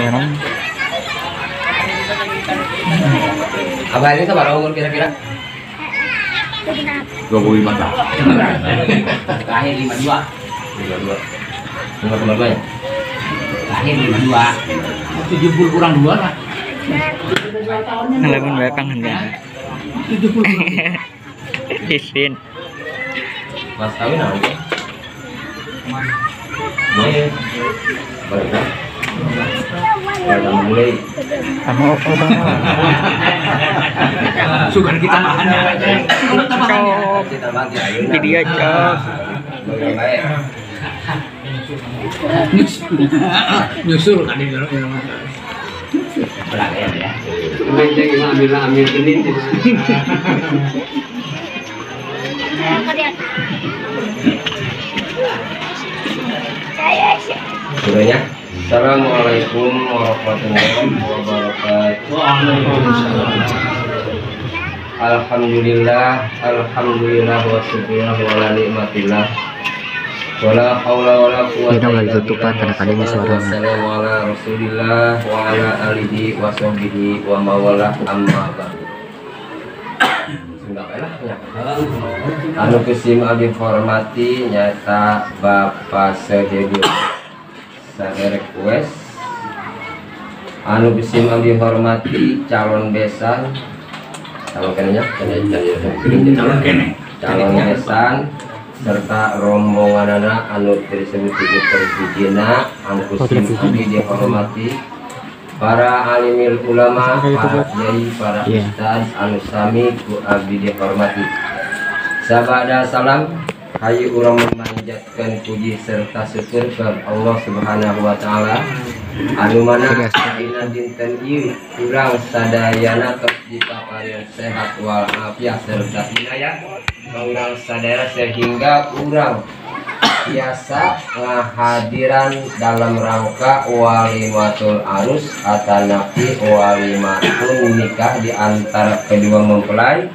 Orang. Abah ini sabaraha umur kira-kira? 25 tahun. Lahir 52. 52. Umur ya? Lahir 52. 70 kurang 2 lah. Ngelamun bae panghendana. 70. Isin. Mas kawin apa ya? Boleh. Boleh. Mulai. Sama Obama. Sugan kita makan ya. Cok. Video cok. Nyusul kan ini. Ya. Ambil benin. Sudahnya. Assalamualaikum warahmatullahi wabarakatuh. Alhamdulillah, alhamdulillah wa syukurlah wa la nikmatillah. Wala haula wala quwwata illa billah. Wassalamu ala Rasulillah wa ala alihi wa sahbihi wa mawalah amma ba'du. Anu kusim abdi hormati nyata Bapak Sehebul saya request. Anu kusim abdi hormati calon besan, calon kenenya, calon besan serta rombonganana anu disebut perhijina. Anu kusim abdi dihormati para alimil ulama, para kiai, para ustaz anu sami ku abdi dihormati. Sabada salam hayu urang memanjatkan puji serta syukur kepada Allah Subhanahu wa taala anu mana dina dinten ieu urang sadayana tos dipaparian sehat walafiat serta inayah urang sadaya sehingga urang biasa ngahadiran dalam rangka walimatul arus atanapi walimatun nikah di antara kedua mempelai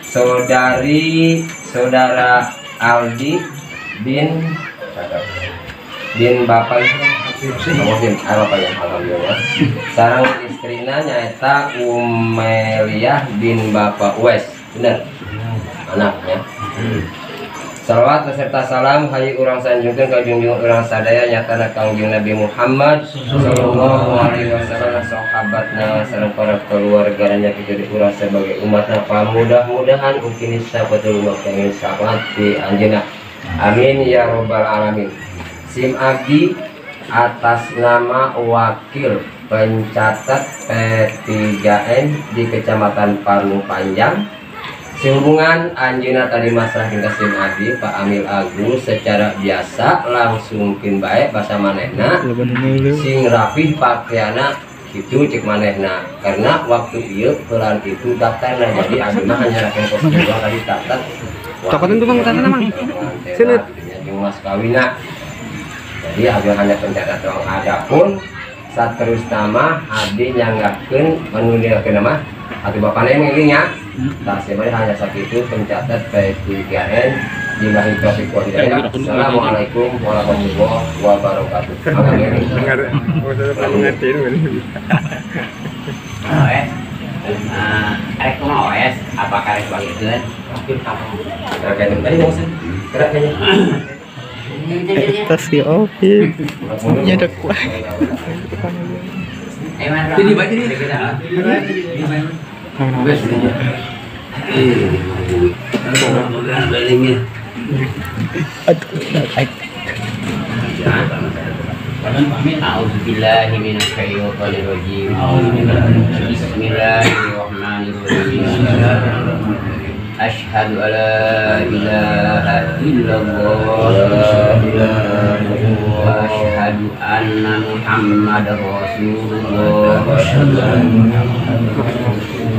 saudari saudara Aldi bin bapak ya, alhamdulillah sareng istrina nyaeta Umeliah bin Bapak Wes, bener anaknya. Salawat beserta salam hayu urang sanjungkeun ka junjung urang sadaya nyatana Kangjeng Nabi Muhammad sallallahu alaihi wasallam sahabatna sareng para keluargana kitu di urang sebagai umatna pamudah-mudahan ugi sabatul mukmin syafaat di anjeunna. Amin ya robbal alamin. Sim abdi atas nama wakil pencatat P3N di Kecamatan Parung Panjang. Sehubungan anjeunna tadi masalah hingga sim abdi Pak Amil Agus secara biasa langsung kin bae basa manehna sing rapih pakaiana kitu cek manehna karena waktu ieu pelan itu daftarna jadi abdi mah hanya raken kos dua tadi catat. Cokotan tuh Bang catatna Mang. Seuneut jeung mas kawina. Jadi abdi hanya pencatat doang. Adapun saterusna mah abdi nyanggakeun anu nilkeun mah atuh bapana yang nya. Tak sebenarnya hanya sakitu pencatat P3N billahi taufiq wal hidayah. Assalamualaikum warahmatullahi wabarakatuh. Apakah rek bagikeun? Eta si Opi nyedak wae. Ini bae ini. A'udzubillahi minasyaitonirrajim. Bismillahirrahmanirrahim. Asyhadu an la ilaha illallah wa asyhadu anna Muhammadar Rasulullah.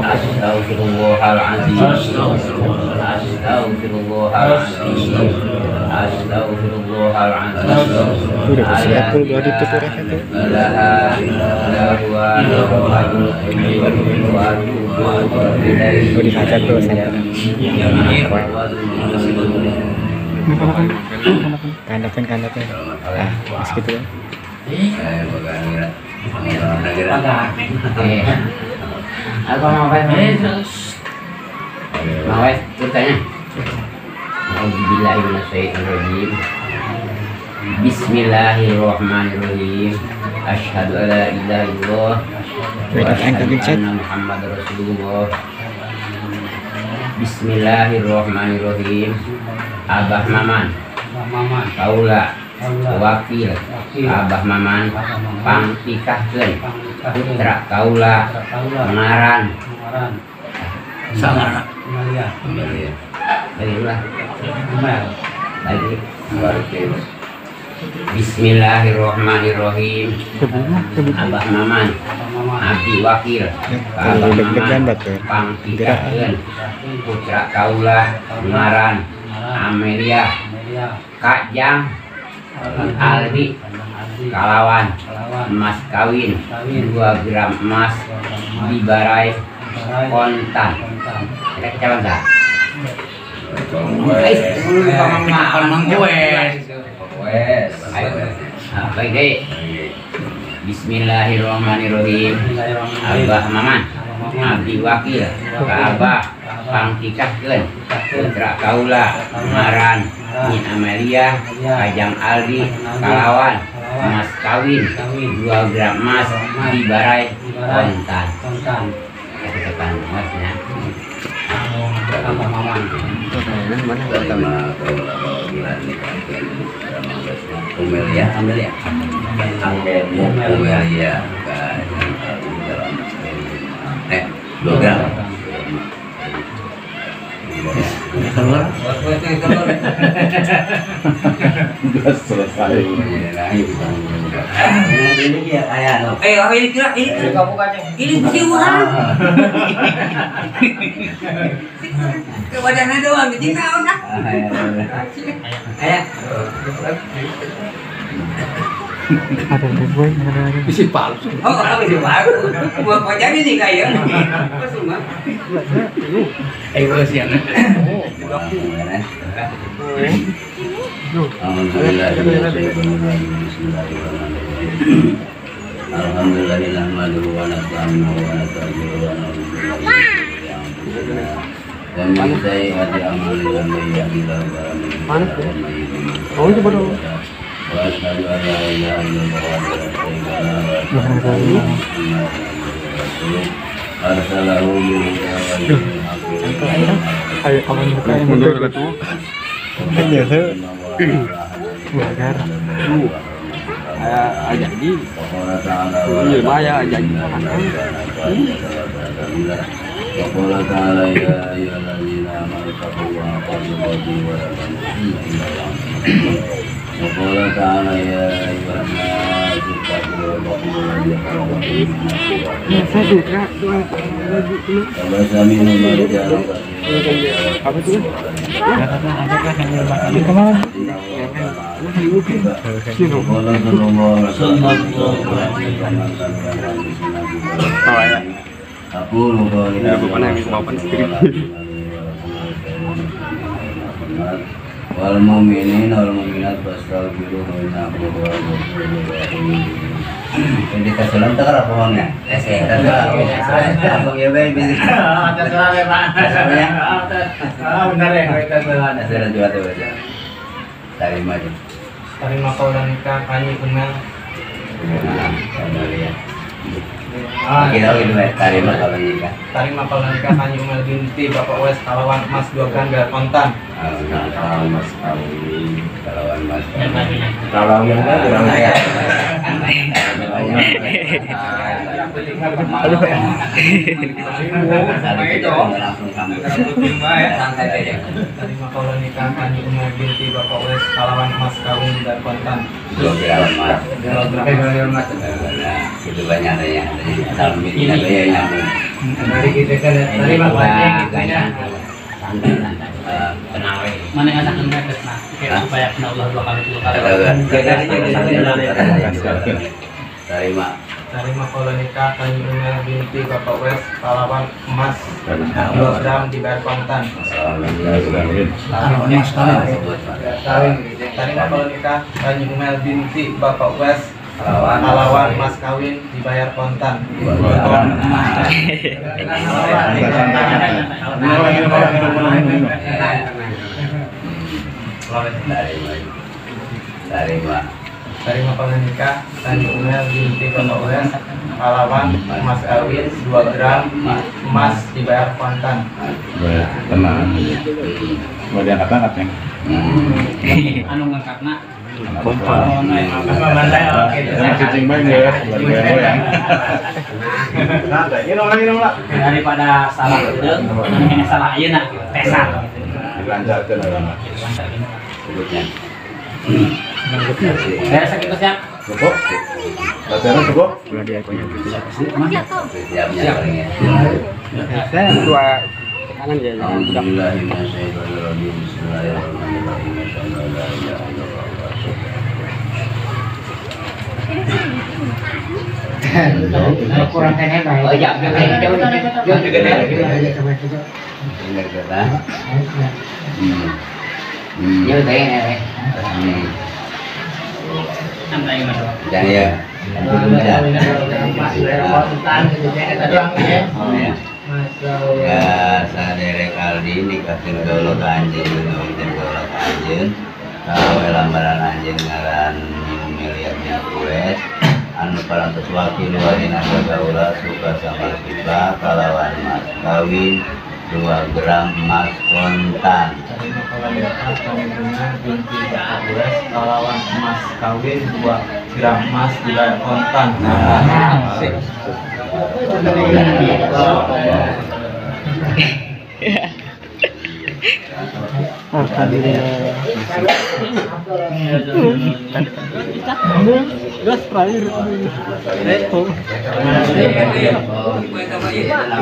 Astaghfirullahalazim. Astaghfirullahalazim. Astaghfirullahalazim. Kandapin, kandapin. Ah, segitu ya. Aku mau apa? Mau ceritanya. Auzubillahi minasyaitonirrajim. Bismillahirrahmanirrahim. Asyhadu an la ilaha illallah wa asyhadu anna Muhammadar Rasulullah. Bismillahirrahmanirrahim. Abah Maman, Kaula, Wakil, Abah Maman, pangtikahkeun putra kaula ngaran sama Amelia. Baiklah. Baik. Bismillahirrahmanirrahim. Abah Maman, Abdi Wakil, Abah Maman, pangtikahkeun putra kaula ngaran Amelia, Kajang Aldi, kalawan emas kawin 2 gram emas dibarai kontan. Rek calon dah. Baik deh. Bismillahirrahmanirrahim. Abah Maman, Abdi Wakil, Abah pangtikahkeun putra kaula ngaran Nyin Amelia, Kajang Aldi, kalawan emas kawin 2 gram emas dibarai kontan. Ketepan emasnya. Amelia, Amelia, Amelia, 2 gram. Keluar. Sudah selesai. Ini siuhan. Ke badannya doang, jadi naon ah. Ayah. Ada gue, ada. Isi palsu. Oh, kalau isi palsu. Buat jadi nih kayak. Apa semua? Ayo siang. Alhamdulillahirrahmanirrahim. Wa nasta'inu wa nastaghfiruh wa na'udzu billahi min sayyiati a'malina may yahdihillahu fala mudilla lahu wa asyhadu an la ilaha illallah wahdahu la syarika lahu arsalahu bil huda wa dinil haqq. Ayo kamu buka yang mundur tuh. Bakar. Jadi. Iya, bahaya jadi. Qala ta'ala ya ayyuhallazina amanu taqullaha haqqa tuqatih wa la tamutunna illa wa antum muslimun. Wa qala ta'ala ya ayyuhan nasu taqu rabbakum alladzi khalaqakum min nafsin wahidah. Wa minhum rijalan Apa tuh? Kemana? Wal mu'minin wal mu'minat fastaghfiru innahu huwal ghafurur rahim. Jadi kasulan teh kana pohonnya. Langsung ya bae bisa. Terserah ya Pak. Ah benar ya terserah. Terserah juga tuh baca. Terima aja. Terima kaulan nikah kanyi umel. Nah, ya. Kita gitu ya, tarima kalau nikah. Tarima kalau nikah kanyi umel binti Bapak Wes kalawan emas 2 gram biar kontan. Kalawan mas kawin, kalawan mas. Kalawan kurang ya. Tarima kalau nikah kanyi umel binti Bapak Wes kalawan emas kawin biar kontan. 2 gram emas. 2 gram emas. Itu banyak ya. Asal mikir aja ya nyambung. Dari kita kan dari bapaknya gitu ya. Santai-santai. Tenang we. Mana yang anak nah, kayak supaya kena Allah 2 kali 3 kali. Terima. Terima kalau nikah kanyi umel binti Bapak Wes kalawan emas 2 gram dibayar kontan. Emas kawin. Terima kalau nikah kanyi umel binti Bapak Wes Pahlawan mas kawin dibayar kontan. Terima nikah Tani Umel binti Bapak Ules pahlawan mas kawin 2 gram emas dibayar kontan. Tenang. Mau diangkat-angkat ya? Anu ngangkatna. Kompak. Cicing bae ya, goyang. Minum lah. Daripada salah deung, salah ayeuna pesan. Dilancarkeun urang. Sebutnya. Beres sakitu siap. Cukup. Latihan cukup? Siapnya paling ya. Dua kanan ya. Alhamdulillahirrahmanirrahim. Bismillahirrahmanirrahim. Kurang kene bae. Oh iya, jauh jauh juga deh. Benar kata. Jauh teh ya. Dan ya. Ya, saderek Aldi nikakeun kaula ka anjeun ngawinkeun kaula ka anjeun. Kawe lambaran anjeun ngaran Miliar bin Uwes anu parantos wakil walina kaula suka sama suka kalawan mas kawin 2 gram emas kontan. Terima binti Bapak Uwes kalawan emas kawin 2 gram emas dibayar kontan. Alhamdulillah. Gas terakhir.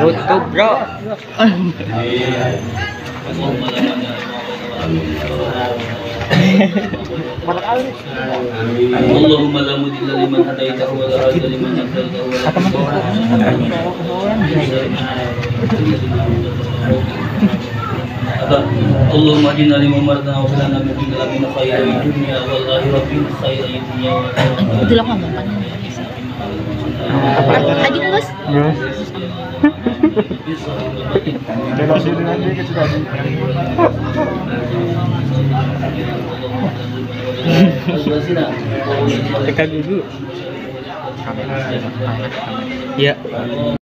Tutup bro. Allahumma la mudilla liman hadaitahu wa la hadiya liman hadaltahu wa la Allahumma hdina liman martana wa lana min min khairi dunya wal akhirati khairi dunya wal akhirati. Itu ngomong kan. Tadi Gus. Tekan dulu. Ya.